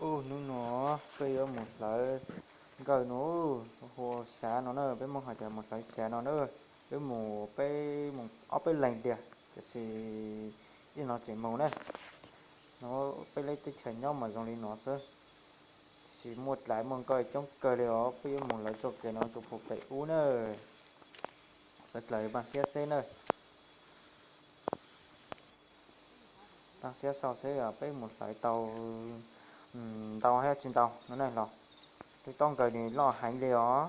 Hnub no peb yuav mus hlawv nkawj no, hu xav no na, peb Hmoob hais tias mus hlawv xav no na. Peb mus peb mus ob peb leeg tiag, tiam sis ib no tseem mus na. No peb lub teb chaws nyob mas zoo li no xwb, tiam sis muaj dlaiv muaj nkoj coob kawg li os. Peb yuav mus lawv txoj kev no rau puag pem ub na. Sawv dlawg npaj siab xwb na. Npaj siab xauj xwb peb mus hlawv tau ntau thiab tsis ntau no ne los. Lub taub nkawd nws loj heev li os.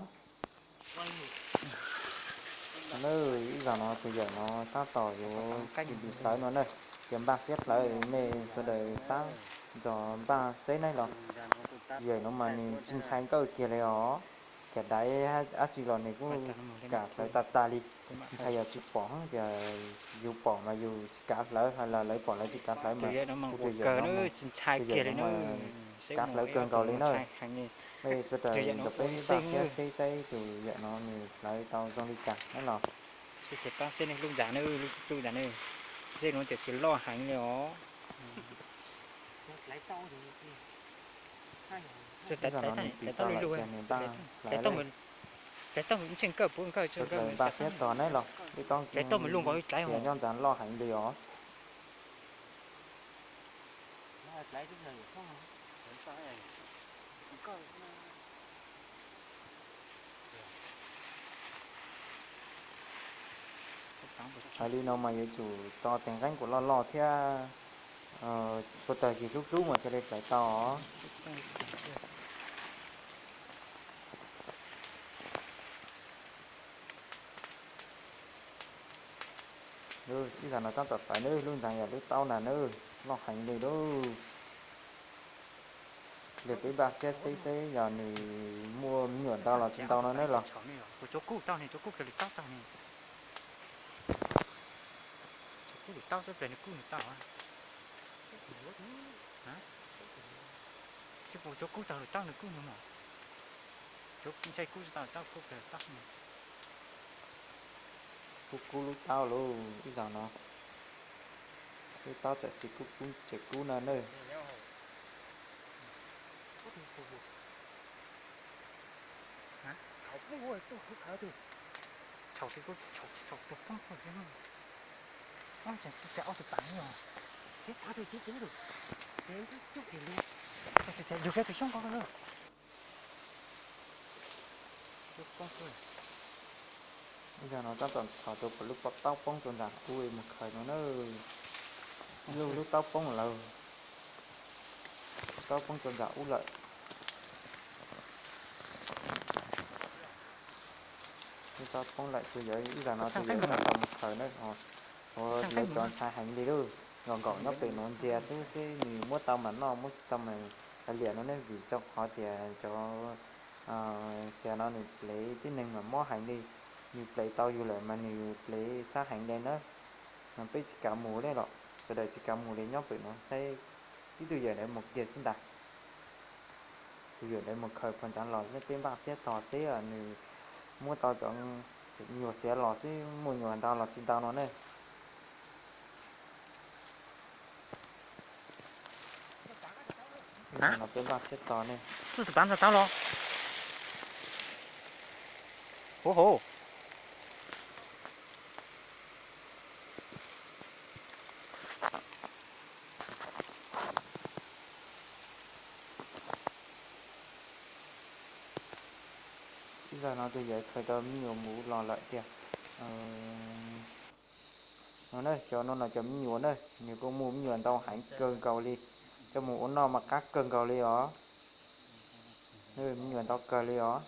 Ib zaug no tus yawm no tab tom yuav hlawv no na, ces npaj siab hlawv, nej sawv daws pab nrog npaj xwb ne los. Yawm no mas nws tsis ntshai nkawj kiag li os. Cov daiv dab tsi los nws kuj kam hlawv tas tas li, ntshai yog tsis pom, yog yus pom mas yus tsis kav hlawv, hos lawv pom lawv tsis kav hlawv mas kuj tus yawm no, tus yawm no mas kav hlawv kawg nkaus li na. Nej sawv daws nrog peb npaj siab xwb saib tus yawm no nws hlawv tau zoo li cas na los. Pab xwb ne, lub ntsa ne, lub ntsa ne, zej no tiam sis loj heev li os. Ib zaug no nws tiv tau lawm tiag nws npaj hlawv lawm. Sawv daws npaj siab tog ne los, lub taub tias nyob ntxa loj heev li os. Hais li no mas yuav tsum tso tes nqeeb kom loj loj thiab, suav tawg yig hlub hlub mas thiaj li hlawv tau os. Ib zaug no tab tom hlawv na, lub ntxa yog lub taub na na, loj heev li lauj. Li peb npaj siab xwb saib yog nws muaj me nyuam ntau los tsis ntau no na los. Kuv tsuav kub tau ne, tsuav kub kiag lwm taub tau ne. Tsuav kub lwm taub xwb ple nws kub nws tau. Tsis pum tsuav kub tau lwm taub nws kub nws mos. Tsuav ntshai kub tsis tau lwm taub kub ple lwm taub. Kub kub lub taub lauj, ib zaug no. Lub taub tsam sim kub kub tseem kub no na. Tshau twg kuj tshau tshau tuag poob tuag li. Ob tseem tsis tsa ob tug tas no. Ces tav tus ces ces tus ces coj ces lug. Lug kiag tus xyoob ko lawm. Ib zaug no tab tom tshau tuag lub taub poob rau ntawm ub mus khaws no na. Lub lub taub poob lawm. Taub poob rau ntawm ub lawm. Lub taub poob lawm, tus yawg ib zaug no tus yawg tab tom mus khaws na. Ua lawv cov ntshai heev li lauj, nkaum nkaum nyob pem no ntsia xwb xwb, nws muab tau mas noj, muab tsis tau mas kav liam no ne, vim rau qhov tias cov xav no nws plev tib neeg mas mob heev li. Nws plev tau yus lawm mas nws plev sab heev li na. Mas peb tsis kav mus li los, sawv daws tsis kav mus li, nyob pem no saib. Tib tug yawm ntawd mus kiag xwb ntag. Tus yawm ntawd mus khaws phua ntxav los, peb npaj siab tog seb nws muab tau cov nyuag xiav los xwb, muaj nyuag ntau los tsis ntau no ne. Ib zaug no peb npaj siab tog ne. Txij tus pav ntxog tau los. Hu hu. Ib zaug no tus yawg khaws tau me nyuam mus los lawm tiag. No na, cov no no cov me nyuam na, nws kuj muaj me nyuam ntau heev kawg nkaus li. Coj mus ua noj mas qab kawg nkaus li os. Me nyuam ntau kawg li os.